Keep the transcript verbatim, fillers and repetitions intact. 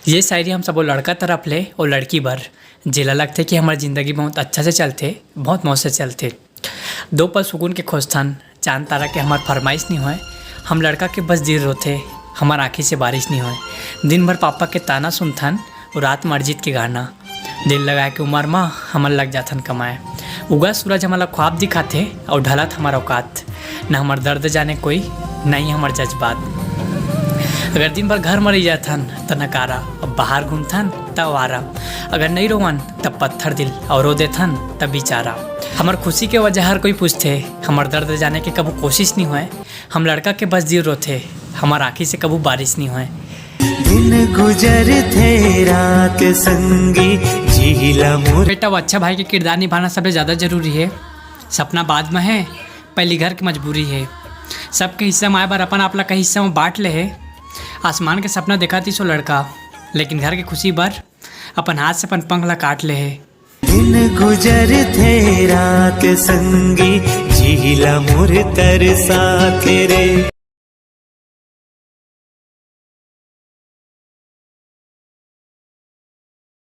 ये शायरी हम सबो लड़का तरफ ले और लड़की बर, जेला लगथे कि हमर जिंदगी बहुत अच्छा से चलथे, बहुत मौज से चलथे। दो पल सुकून के खोजथन, चांद तारा के हमर फरमाइश नी होय। हम लड़का के बस दिल रोथे, हमर आँखी से बारिश नी होय। दिन भर पापा के ताना सुनथन, और रात में अरिजीत के गाना। दिल लगाए के उमर म हमन लग जाथन कमाए। उगत सूरज हमन ला ख्वाब दिखाथे, और ढलत हमर औकात। न हमर दर्द जाने कोई, न ही हमर जज्बात। अगर दिन भर घर म रहि जाथन, त नकारा, अब बाहर घूमथन, त आवारा। अगर नइ रोवन, त पत्थर दिल, और रो देथन, त बेचारा। हमर खुशी के वजह हर कोई पूछथे, हमर दर्द जाने के कभू कोशिश नी होय। हम लड़का के बस दिल रोथे, हमर आँखी से कभू बारिश नी होय। दिन गुजरथे रात संगी, जी ला मोर। बेटा, वो अच्छा भाई के किरदार निभाना सबले ज्यादा जरूरी हे। सपना बाद में हे, पहली घर की मजबूरी हे। सबके हिस्सा में आए बर अपन आप ला कई हिस्सा में बांट ले हे। आसमान के सपना देखा थी सो लड़का, लेकिन घर के खुशी बर अपन हाथ से अपन पंख ला काट ले हे। दिन गुजरथे रात संगी, जी ला मोर तरसाथे रे।